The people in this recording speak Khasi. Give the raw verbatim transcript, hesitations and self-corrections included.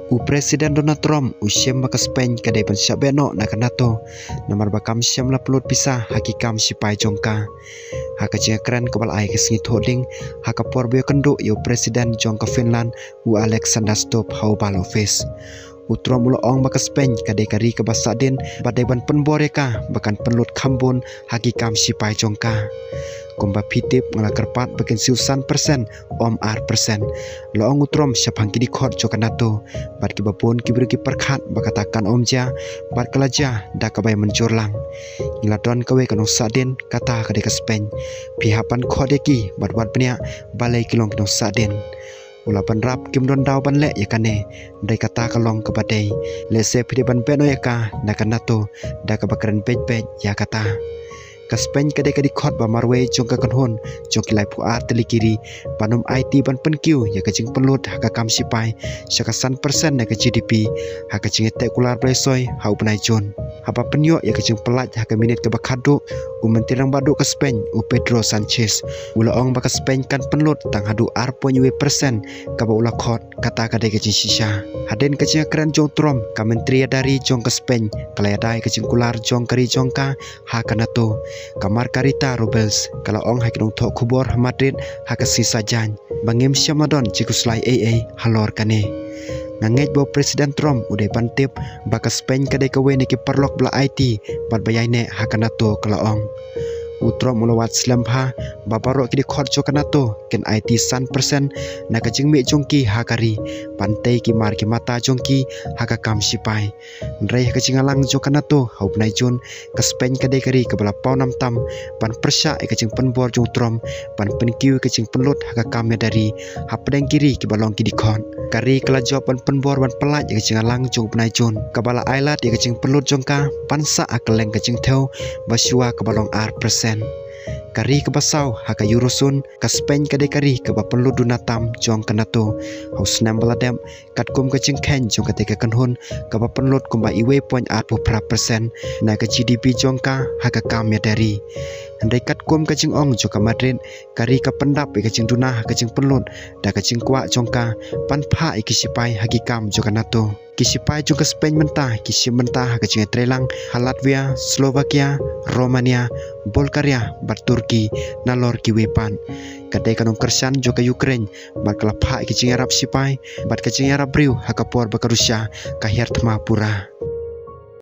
U President Donald Trump u shem ba ka Spain ka dei ban shah beh noh na ka NATO, namar ba kam shem la pynlut pisa ha ki kam sipai jong ka. Ha ka jingkren kaba la ai ka sngi Thohdieng, ha ka por ba ïakynduh ïa u President jong ka Finland, u Alexander Stubb, ha Oval Office. U Trump u la ong ba ka Spain ka dei ka ri kaba sahdien, bad dei ban pynbor ïa ka ba kan pynlut kham bun ha ki kam sipai jong ka. Kumba phi tip, nga la kyrpad ba kin siew san persen, ym ar persen, la ong u Trump shaphang ki dkhot jong ka NATO. Bad kiba bun ki briew ki pyrkhat ba kata kan ym jia, bad ka la jia da kaba ïa mynjur lang. Ngi la don kawei ka nongsahdien, kata ka dei ka Spain. Phi hap ban khot ïa ki bad wad bniah balei ki long ki nongsahdien. U la bynrap, kim don daw ban leh ïa kane, hynrei kata ka long kaba dei. Lehse phi dei ban beh noh ïa ka na ka NATO da kaba kren beit beit ïa kata. Ka Spain ka dei ka dkhot ba marwei jong ka kynhun jong ki laiphew ar tylli ki ri ban ym aiti ban pynkiew ïa ka jingpynlut ha ka kam sipai sha ka san persen na ka GDP, ha ka jingïateh kular ba la soi ha u bnai Jun. Haba pynïoh ïa ka jingpyllait ha ka minit kaba khatduh, u Myntri Rangbah Duh ka Spain, u Pedro Sanchez, u la ong ba ka Spain kan pynlut tang haduh ar point wei persen kaba u la khot, kata ka dei ka jingshisha. Hadien ka jingkren jong u Trump, ka Myntri Ïada Ri jong ka Spain ka la ïada ïa ka jingkular jong ka ri jong ka ha ka NATO. Ka Margarita Robles ka la ong ha ki nongthoh khubor ha Madrid ha ka sngi Saitjaiñ ba ngim shym la don jingkhuslai ei ei halor kane. Nga ngeit ba u President Trump u dei ban tip ba ka Spain ka dei kawei na ki paralok ba la aiti bad ba ïaineh ha ka NATO, ka la ong. U Trump u la wad slem bha ba baroh ki dkhot jong ka NATO kin aiti san persen na ka jingmih jong ki ha ka ri, ban tei ki mar ki mata jong ki ha ka kam sipai. Hynrei ha ka jingïalang jong ka NATO ha u bnai Jun, ka Spain ka dei ka ri kaba la pawnam tam ban pyrshah ïa ka jingpynbor jong u Trump ban pynkiew ïa ka jingpynlut ha ka kam ïada ri hapdeng ki ri kiba long ki dkhot. Ka ri ka la jop ban pynbor ban pyllait ïa ka jingïalang jong u bnai Jun, kaba la ailad ïa ka jingpynlut jong ka ban sah ha kylleng ka jingthew ba shuwa kaba long ar persen. Ka ri kaba saw ha ka Eurozone, ka Spain ka dei ka ri kaba pynlut duna tam jong ka NATO ha u snem ba la dep, katkum ka jingkheiñ jong kata ka kynhun kaba pynlut kumba uwei point arphew phra persen na ka GDP jong ka ha ka kam ïada ri. Hynrei katkum ka jingong jong ka Madrid, ka ri ka pyndap ïa ka jingduna ha ka jingpynlut da ka jingkwah jong ka ban phah ïa ki sipai ha ki kam jong ka NATO. Ki sipai jong ka Spain mynta ki shim bynta ha ka jingïatreilang ha Latvia, Slovakia, Romania, Bulgaria bad Turkey, nalor kiwei pat. Ka dei ka nongkyrshan jong ka Ukraine bad ka la phah ïa ka jingïarap sipai bad ka jingïarap briew ha ka por ba ka Russia ka hiar thma pura.